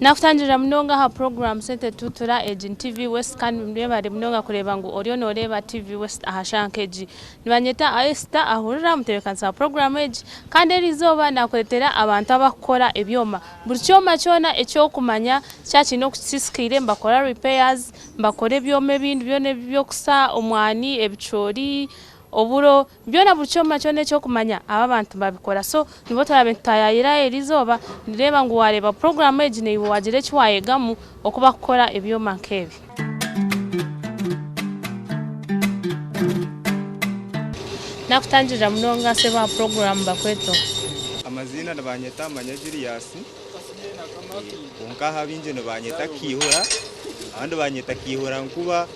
Nakutangirira munonga aha puroguraamu Sente Tutura egi ni TV West kandi mwebare munonga kureeba ngu oriyo noreeba TV West aha shaaha nk'egi. Nibanyeta Esther Ahurira omutebeekanisa wa puroguraamu egi kandi eriizooba nakureetera abantu abakukora ebyoma. Buri kyoma kyona eki orikumanya kyaba kiine oku kisisikaire nibakora repairs, nibakora ebyoma ebindi byona eby'okusa omwani, ebicoori, oburo, byona buri kyoma kyona eki orikumanya aba abantu nibabikora. So nibo turaabe nitutaayaayira eriizooba nireeba ngu waareeba puroguraamu egi naiwe waagira eki waayegamu oku barikukora ebyoma nk'ebi. Nakutangirira munonga sebo aha puroguraamu Bakwete Oha. Amaziina nibanyeta Manya Julius kwonka aha abaingi nibanyeta Kaihura abandi banyeta Kaihura Nkuba.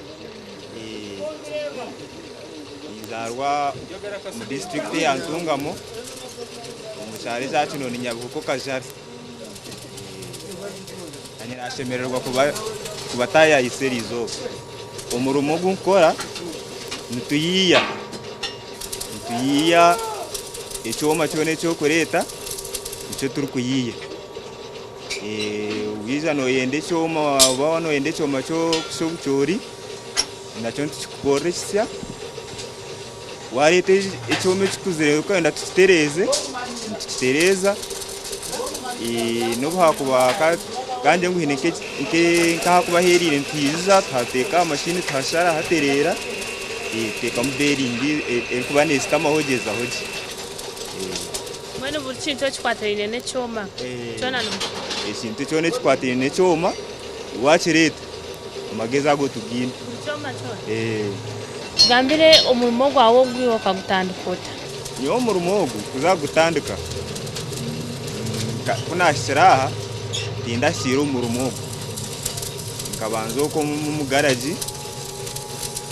Ninzaarwa omu disiturikiti eya Ntungamo omu kyaro ekya Kinoni Nyabihuko Kajari. Nanye nashemererwa kubatayayisa erizooba. Omurimo ogu nkukora nituyiiya, nituyiiya ekyoma kyona eki orikureeta nikyo turikuyiiya. Waija noyenda ekyoma waaba noyenda ekyoma ky'okusya obucoori nakyo nitukikukorera ekisya, wareeta ekyoma ekikuzire orikwenda tukitereeze nitukitereeza n'obu hakuba kangire ngu haine nk'ahakuba heeriire nituhaija tuhateeka aha mashini tuhashara hatereera tuteekamu beeringi erikuba neeshutamaho gyezaho gye. Mbwenu buri kintu ekikwatiraine n'ekyoma kyona nimukikora? Ekintu kyona ekikwatiraine n'ekyoma wakireeta amagezi ago tugaine. Buri kyoma kyona? Tugambire omurimo gwawe ogu iwe okagutandika ota? Nyowe omurimo ogu kuza kugutandika, ku naahikire aha tindahikire omu murimo ogu. Nkabanza okwo omu garagi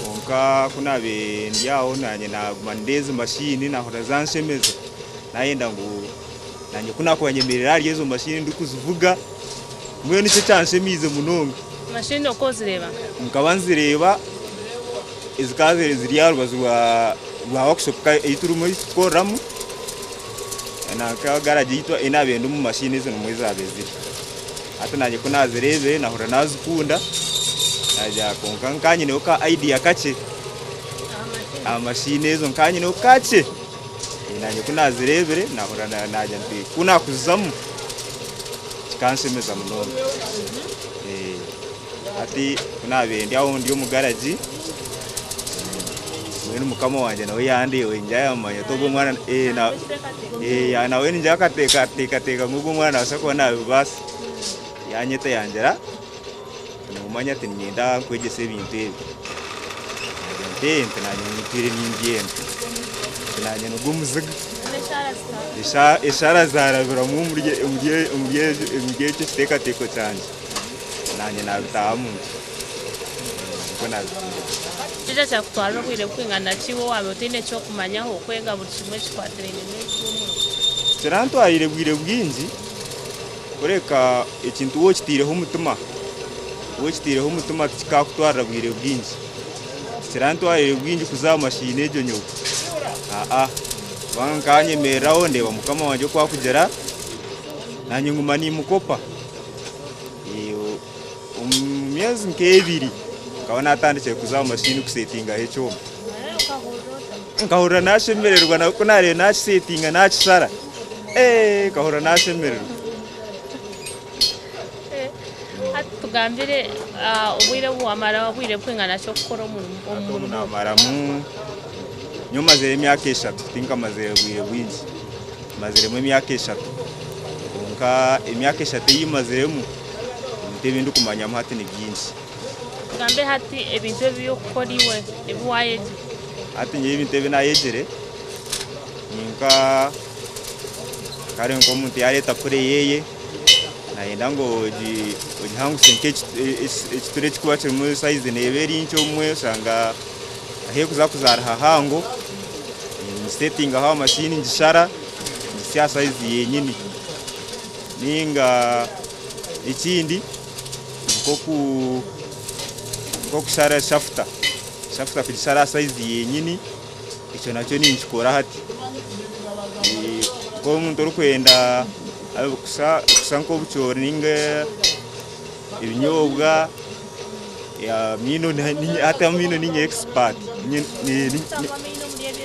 kwonka ku naabaire ndi aho naanye naaguma nindeeba ezi mashini naahurira zanshemeza. Nayenda ngu nanye ku nakuba nyemerire ahari ezo mashini ndikuzivuga, mbwenu nikyo kyanshemeize munonga. Mashini okaba ozireeba nkahi? Nkaba nzireeba ezikaba ziri aha rubaju rwa workshop ei turimu ei turikukoreramu nanka garagi yaitu ei naabaire ndimu mashini ezo nimwo ezaabaire ziri. Hati nanye ku naazireebire naahurira naazikunda naagira kwonka nkaba nyineho ka idea kakye aha mashini ezo nkaba nyineho kakye. Naanye ku naazireebire naahurira naagira nti ku naakuzizamu kikanshemeza munonga. Hati ku naabaire ndi aho ndi omu garagi, mbwenu mukama wangye nawe yandeeba ningira yaamanya ati ogu omwana nawe ningira akateekateeka ngu ogu omwana naabaasa kuba naabibaasa. Yanyeta yangira noomanya ati niinyenda nkwegyese ebintu ebi. Naagira nti ee nti naanye ntwire nimbyenda. Nti naanye nigwo muziga. Eshaara zaarabiramu omuri ekyo kiteekateeko kyangye. Naanye naabitaahamu ntyo. Nikwo naabitungire. Kiki ekyakutwarira obwire burikwingana ki iwe waaba otaine eky'okumanyaho kwega buri kimwe ekikwatiraine n'eby'omurimo? Kirantwariire bwire bwingi. Kureka ekintu waaba okitaireho omutima, waaba okitaireho omutima tikikakutwarira bwire bwingi. Tikirantwarire bwingi kuza aha mashiini egyo nyowe, aa kubanga nkaba nyemereraho ndeeba mukama wangye oku arikugira, naanye nguma nimukopa. Omu myezi nk'ebiri nkaba naatandikire kuza aha mashiini kusetingaho ekyoma. Nkahurira nashemererwa ku naareeba naakisetinga naakishara, ee nkahurira nashemererwa. Hati tugambire obwire obu wamara obwire burikwingana ki orikukora omurimo ogu? Namaramu, nyowe mazire emyaka eshatu tinkamazire bwire bwingi, maziremu emyaka eshatu kwonka emyaka eshatu ei maziremu ebintu ebi ndikumanyamu hati ni bingi. Tugambe hati ebintu ebi orikukora iwe ebi waayegire. Hati nyowe ebintu ebi naayegire ni nka kare nk'omuntu yaareeta pure yeeye naayenda ngu ogihanguse nk'ekituri ekirikuba kirimu sayizi neeba eri nkye obumwe oshanga ahu erikuza kuzaara hahango. Ningisetingaho aha mashini ngishara ngisya aha sayizi yenyini. Ninga ekindi nk'oku nk'okushara shafuta, shafuta kugishara aha sayizi yenyini ekyo nakyo ninkikora hati. Nk'omuntu orikwenda kusa nk'obucoori ninga ebinyobwa amaino hati amaino ninye expert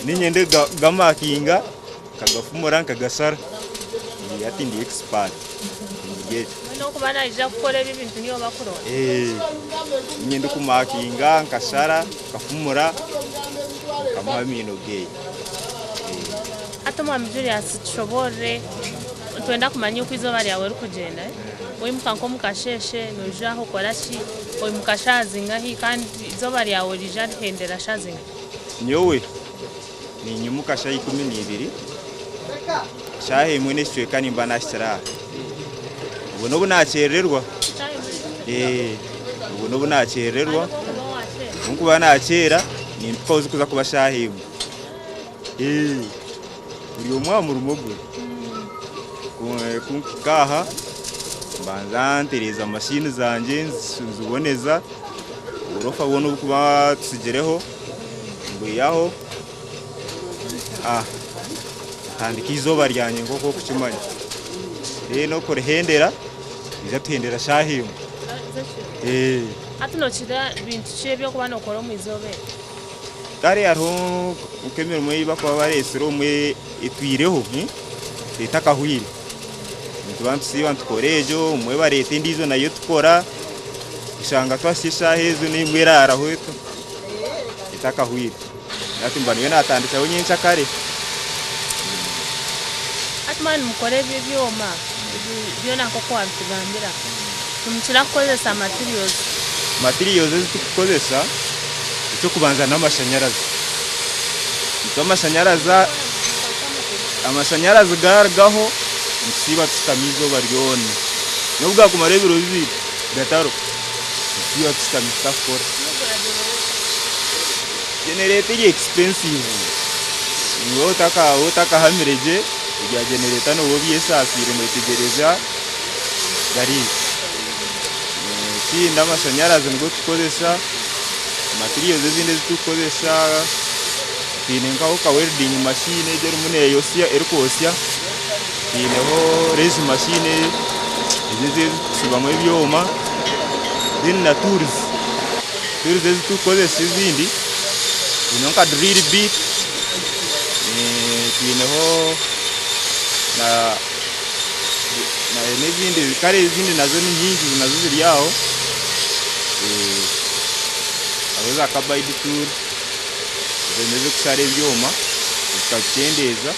ninye ndikugamakinga nkagafumura nkagashara hati ndi expert omuri ekyo. Mbwenu orikuba naija kukora ebi ebintu niiwe bakuronda? Ninye ndikumakinga nkashara nkafumura nkamuha amaino geye. Hati Omwami Julius tushoboorore nitwenda kumanya oku eizooba ryawe ririkugyenda. Waimuka nk'omu kasheeshe noija aha okora ki? Oimuka shaaha zingahi kandi eizooba ryawe riija rihendera shaaha zingahi? Nyowe ninyimuka shaaha 12, shaaha emwe n'ekicweka nimba naahikire aha. Obwo n'obu naakyerererwa. Obwo n'obu naakyerererwa. Obu nkuba naakyera nimpika ahu zirikuza kuba shaaha emwe. Buri omwe aha murimo gwe. Ku nkuhika aha mbanza ntereeza mashini zangye nziboneza, oburofa bwona oburikuba tutsigireho mbwihaho, ntandika eizooba ryangye nk'oku orikukimanya. Then okurihendera nitwija tuhendera shaaha emwe. Hati nokira bintu ki ebi orikuba nokora omu izooba eri? Kare hariho nk'emirimo ei barikuba bareetsire omwe etwireho etakahweire. Nituba nitusiiba nitukora egyo, obumwe bareeta endiijo nayo tukora, oshanga twahitsya eshaaha ezo n'emwe eraaraho etakahweire. Hati mba niyo naatandikiraho nyenkyakare. Hati mwaba nimukora ebi ebyoma ebi byona nk'oku waabitugambira, nimukira kukozesa materials ki? Materials ezi turikukozesa, eky'okubanza n'amashanyarazi. Itwe amashanyarazi amashanyarazi gaarugaho nitusiiba tushutami eizooba ryona. N'obu gaakumara ebiro bibiri gatariho, nitusiiba tushutami tutakukora. Genereta eri expensive, iwe otakahamire gye ebya genereta nooba obyesaasiire nootegyereza gariija. Ekindi amashanyarazi nigo tukukozesa, materials ezindi ezi turikukozesa twine nkaho ka welding machine egi erimu neeyosya erikwosya, twineho lazy machine ezi ezirikusibamu ebyoma then na tools, tools ezi turikukozesa ezindi twineho nka drill bit, twineho na n'ezindi kare ezindi nazo ni nyingi nazo ziri aho, hariho za carbide tool ezo n'ez'okushara ebyoma zikabikyendeeza.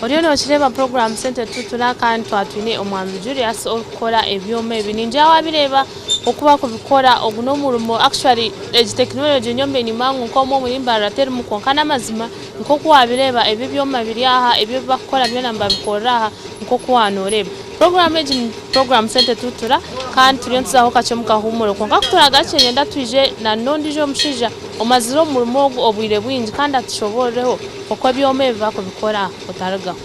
Oriyo nokireeba puroguraamu Sente Tutula kandi twaba twine Omwami Julius orikukora ebyoma ebi. Ningira wabireeba oku barikubikora ogu n'omurimo actually egi tekinologi nyowe mbaire nimanya ngu nk'omwe omuri Mbarara terimu kwonka n'amazima nk'oku wabireeba ebi ebyoma biri aha ebi ebibarikukora byona nibabikorera aha nk'oku wanoreeba. Puroguraamu egi ni puroguraamu Sente Tutula kandi turiyo nituzaho kakye omu kahuumuro kwonka kuturagaruka niinyenda twije na n'ondiijo omushaija omazire omu murimo ogu obwire bwingi kandi atushoboororeho oku ebyoma ebi barikubikora. Otarugaho.